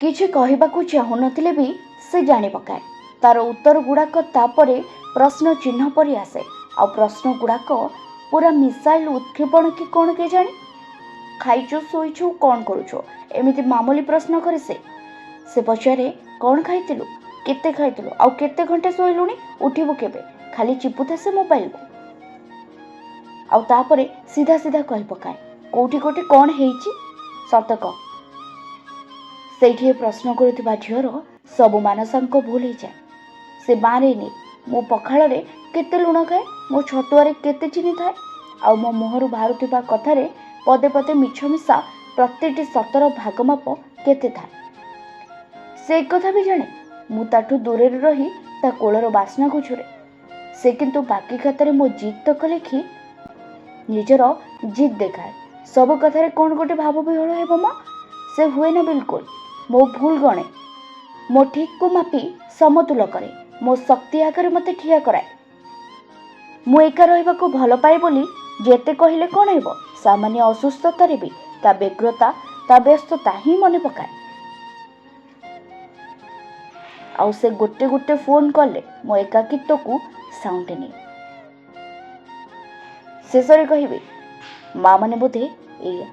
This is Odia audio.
କିଛି କହିବାକୁ ଚାହୁଁନଥିଲେ ବି ସେ ଜାଣି ପକାଏ। ତାର ଉତ୍ତର ଗୁଡ଼ାକ ତାପରେ ପ୍ରଶ୍ନ ଚିହ୍ନ ପରି ଆସେ, ଆଉ ପ୍ରଶ୍ନ ଗୁଡ଼ାକ ପୁରା ମିସାଇଲ୍ ଉତ୍କ୍ଷେପଣ କି କ'ଣ କେଜାଣି। ଖାଇଛୁ, ଶୋଇଛୁ, କ'ଣ କରୁଛୁ, ଏମିତି ମାମୁଲି ପ୍ରଶ୍ନ କରେ ସେ। ସେ ପଚାରେ, କ'ଣ ଖାଇଥିଲୁ, କେତେ ଖାଇଥିଲୁ, ଆଉ କେତେ ଘଣ୍ଟା ଶୋଇଲୁଣି, ଉଠିବୁ କେବେ? ଖାଲି ଚିପୁଥା ସେ ମୋବାଇଲକୁ। ଆଉ ତାପରେ ସିଧା ସିଧା କହି ପକାଏ, କୋଉଠି ଗୋଟେ କ'ଣ ହେଇଛି, ସତ କହ। ସେଇଠି ଏ ପ୍ରଶ୍ନ କରୁଥିବା ଝିଅର ସବୁ ମାନସାଙ୍କ ଭୁଲ ହେଇଯାଏ। ସେ ବାଁରେନି ମୁଁ ପଖାଳରେ କେତେ ଲୁଣ ଖାଏ, ମୋ ଛତୁଆରେ କେତେ ଚିନି ଥାଏ, ଆଉ ମୋ ମୁହଁରୁ ବାହାରୁଥିବା କଥାରେ ପଦେ ପଦେ ମିଛ ମିଶା ପ୍ରତିଟି ସତର ଭାଗମାପ କେତେ ଥାଏ। ସେ କଥା ବି ଜାଣେ ମୁଁ ତାଠୁ ଦୂରରେ ରହି ତା କୋଳର ବାସ୍ନାକୁ ଝୁରେ। ସେ କିନ୍ତୁ ବାକି ଖାତାରେ ମୋ ଜିଦ୍ ତକ ଲେଖି ନିଜର ଜିଦ୍ ଦେଖାଏ। ସବୁ କଥାରେ କ'ଣ ଗୋଟେ ଭାବ ବିହ୍ୱଳ ହେବ ମ, ସେ ହୁଏ ନା ବିଲକୁଲ। ମୋ ଭୁଲ ଗଣେ, ମୋ ଠିକ୍କୁ ମାପି ସମତୁଲ କରେ, ମୋ ଶକ୍ତି ଆଗରେ ମୋତେ ଠିଆ କରାଏ। ମୁଁ ଏକା ରହିବାକୁ ଭଲ ପାଏ ବୋଲି ଯେତେ କହିଲେ କ'ଣ ହେବ, ସାମାନ୍ୟ ଅସୁସ୍ଥତାରେ ବି ତା ବ୍ୟଗ୍ରତା, ତା ବ୍ୟସ୍ତତା ହିଁ ମନେ ପକାଏ। ଆଉ ସେ ଗୋଟେ ଗୋଟେ ଫୋନ୍ କଲେ ମୋ ଏକାକିତ୍ୱକୁ ସାଉଣ୍ଟି ନିଏ। ଶେଷରେ କହିବି, ମା ମାନେ ବୋଧେ ଏଇଆ।